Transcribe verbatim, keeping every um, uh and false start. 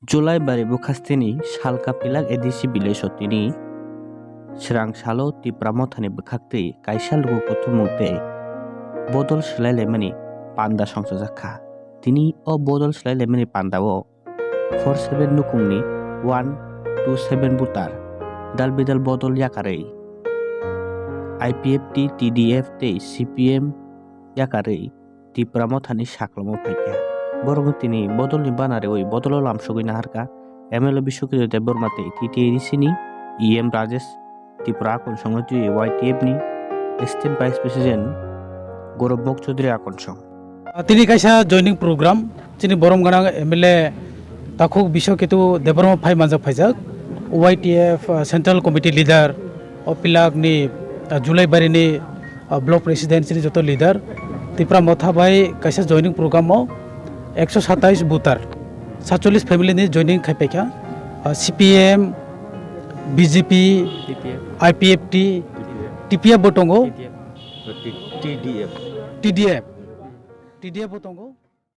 July bari bwkhasteni Salka Pilak A D C village o tini swrang salo Tipra Mothani bwkhaktwi kaisa luku kuthumung tei bodol swlai laimani panda songchajak kha. Tini o bodol swlai laimani panda o four seven nukungni one two seven voter dal bidal bodol yakarwi I P F T, T D F tei C P M yakarwi Tipra Mothani saklomo phaikha. Borokno tini bodolni bana rewi bodolo lamsogwi naharkha M L A Biswakirti Debbarma tei T T A D C ni E M Rajesh Tripura akonsongno twiwi Y T F ni State Vice President Gaurav Mok Chaudhary akonsong. Tini kaisa joining program, chini borom gwnang M L A Takhuk Biswaketu Debbarma phai manjak phaijak, Y T F, ah, Central Committee leader, o pilak ni, ah, July bari ni, ah, block president chini joto leader, Tipra Motha bai kaisa joining program o ekso satais voter, satchollis family ni joining khai paikha, ah, C P M, B J P, T P F. I P F T, T P F. T P F bo tongo, T T F. T D F. T D F, T D F bo tongo.